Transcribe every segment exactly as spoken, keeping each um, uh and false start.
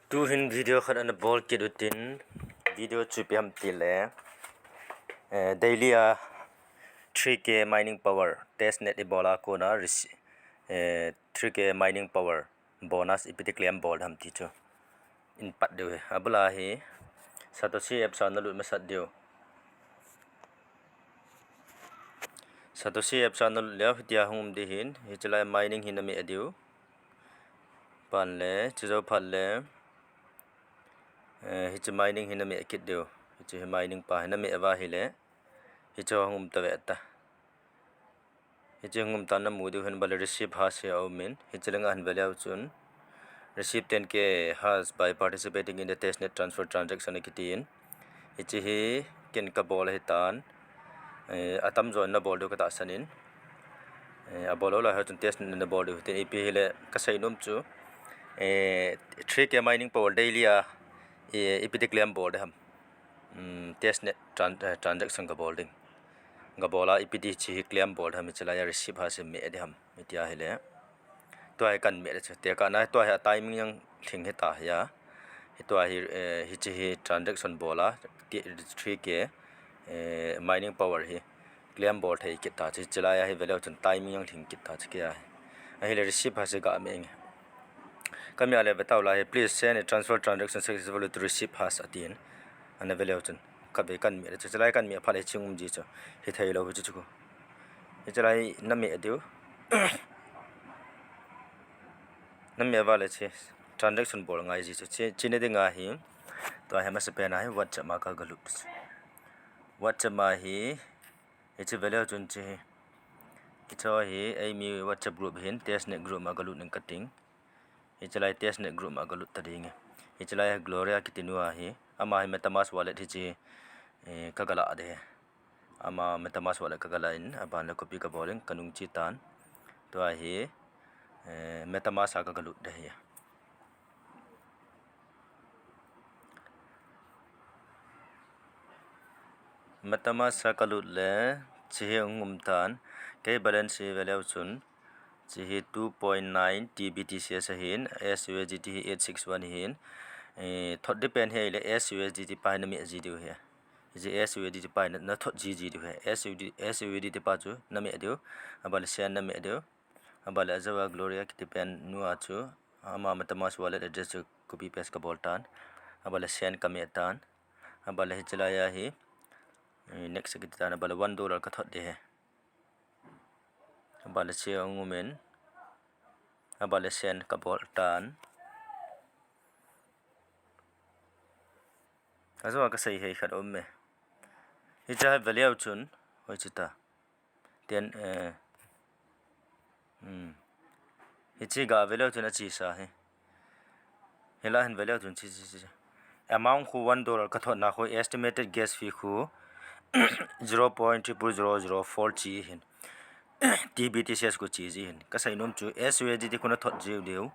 Tuhin video khat ana bol kit utin, video chu ipi ham tile, eh, daily a three K mining power testnet ibola kona rece-, eh, three K mining power bonus ipi ti claim bol ham ti chu in pat diu ahi. Abula hi Satoshi apps a nalut masat diu. Satoshi apps a nalut leu hitia hung um ding ahin, hiche lai mining hi nameh diu. Pan le, chujou phat le, eh, hiche mining hi nameh kit diu. Hiche hi mining pa hi nameh uva ahile, hiche hung um tave ta. Hiche hung um tan namu diu ahin, abale receive hash hi aumin. Hiche langa hin veleu chun, receive ten K hash by participating in the testnet transfer transaction akitin. Hiche hi ken kabol ahitan. Eh, atamjo in nabol diu katahsan in. Eh, abol lou lai ho chun testnet nabol diu tin ipi hile kasei nom chu. Eh, three K mining power daily a, eh, ipi ti claim bol ding ham. Hmm, testnet tran-, eh, transaction kabol ding. Kabol a ipi ti hiche hi claim bol ding ham, hiche lai a receive hash hi meh ding ham. Hitia hile. Tua hi kan meh le chu. Tekahna tua hi a timing jong lhing hita hia. Hitua hi, eh, hiche hi transaction bol a, ti-, three K, eh, mining power hi claim bol thei kit ta chu. Hiche lai a hi veleu chun timing jong lhing kit ta chu kei a hi. Ahile receive hash hi gameh inge. Kameh le vetau lai hi, please send a transfer transaction successfully to receive hash atin. Ana veleu chun. Kave kan meh le chu. Hiche lai kan meh phat le hiche hung um ji chu. Hithei lou chu chu. Hiche lai nameh diu. Nameh uva le hiche transaction bol ngai ji chu. Hiche, hiche ne dinga hi. Tua hi amasapen a hi WhatsApp ma ka galut. WhatsApp ma hi. Hiche veleu chun hiche hi. Hiche hi eimi WhatsApp group hin testnet group ma galut ning kating. Hiche lai testnet group ma galut ta ding e. Hiche lai Gloria kiti nu ahi. Ama hi MetaMask wallet hiche, eh, kagalah ding e. Ama MetaMask wallet kagalah in, aban le copy kabol in, kanung chi tan. Tua hi, eh, MetaMask a kagalut ding ahi. MetaMask a kalut le, hiche hi hung um tan. Kei balance hi veleu chun, hiche hi two point nine T B T C S ahin, S U S D T hi eight six one ahin. Eh, thot ding pen hi ahile S U S D T pa hi nameh ji diu ahi. Hiche S U S D T pa hi na, nathot ji ji diu ahi. S U S D, S U S D T pa chu nameh diu. Abale send nameh diu. Abale ajou a Gloria kiti pen nu a chu. Ama MetaMask wallet address chu copy paste kabol tan. Abale send kameh tan. Abale hiche lai a hi. Eh, next kiti tan. Abale one dollar kathot ding ahi. Abale hiche hung um in. Abale send kabol tan. Ajou a kasei hei khat um e. Hiche hi veleu chun. Hoiche ta. Ten, eh, hmm. Hiche ga veleu chun achesa hi. Hilai hin veleu chun chi, chi, chi. Amount khu one dollar kathotna khu estimated gas fee khu zero point triple zero zero four chi hin. T B T C S khu chi ji hin. Kasei nom chu S U S D T khu nathot ji diu.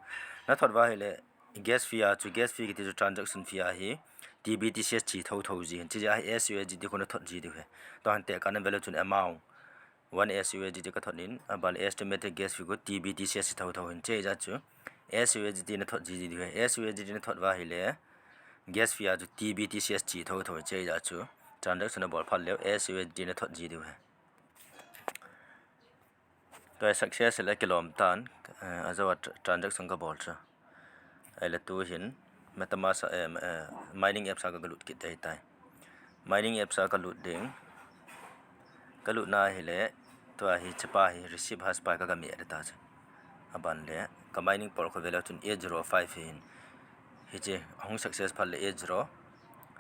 Nathot uva ahile gas fee a chu, gas fee kiti chu transaction fee ahi. T B T C S chi thotho ji hin. Chi ji a S U S D T khu nathot ji diu ahi. Tua hin tekahna veleu chun amount. One S U S D T kathot in, abale estimated gas fee khu T B T C S thotho hin, hiche jeh a chu S U S D T nathot ji ji diu ahi. S U S D T nathot uva ahile, gas fee a chu T B T C S chi thotho hin, hiche jeh a chu transaction abol phat leu S U S D T nathot ji diu ahi. Tua hi success le kilom tan, eh, ajou a tr-, transaction kabol chu. Ahile tu hin MetaMask, eh, eh, mining apps a kagalut kit ding ahitai. Mining apps a kalut ding. Kalutna ahile, tua hi hichepa hi receive hash pa hi kagameh ding ta chu. Aban le, ka mining power khu veleu chun eight zero five hin. Hiche, ahung success phat le eight zero,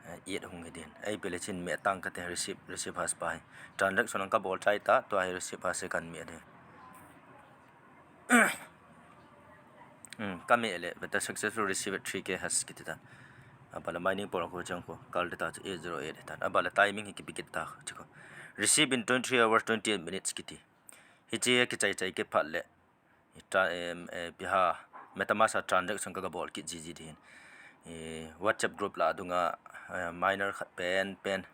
eh, eight hung hi ding. Ahipeh le hiche hin meh tang kate receive, receive hash pa hi. Transaction kabol chai ta, tua hi receive hash hi kan meh ding. Hmm, kameh le, veta successful received three K hash kiti ta. Abale mining power khu chang khu, kal ding ta chu eight zero eight ta. Abale timing hi kipe kit ta chu khu. Receive in twenty-three hours, twenty-eight minutes kiti. Hiche kichai chai kit phat le. Tra-, em, eh, ipi ham, MetaMask a transaction ka, kabol kit ji ji ding hin. Eh, WhatsApp group lah a dunga, eh, miner khat pen, pen,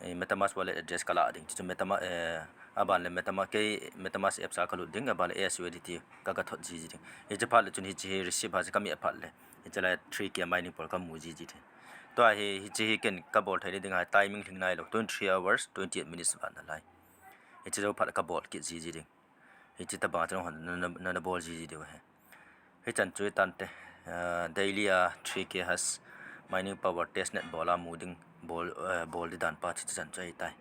eh, MetaMask wallet address kalah ding. Chu Metama-, eh, aban le Metama-, kei MetaMask apps a kalut ding, aban le S U S D T ka, kathot ji ji ding. Hiche phat le chun hiche hi receive hash kameh phat le. Hiche lai three K mining power kamu jiji thei. Tua hi, hiche hi ken kabol thei ding ahi, timing lhing nailou. Twenty-three hours, twenty-eight minutes vat nalai. Hiche jou phat kabol kit jiji ding. Hiche tobang chu nana, nana bol jiji diu ahi. Hichan chu hitante, ah, daily a three K hash mining power testnet bol a mu ding, bol, eh, bol di dan pa chu hichan chu ahitai.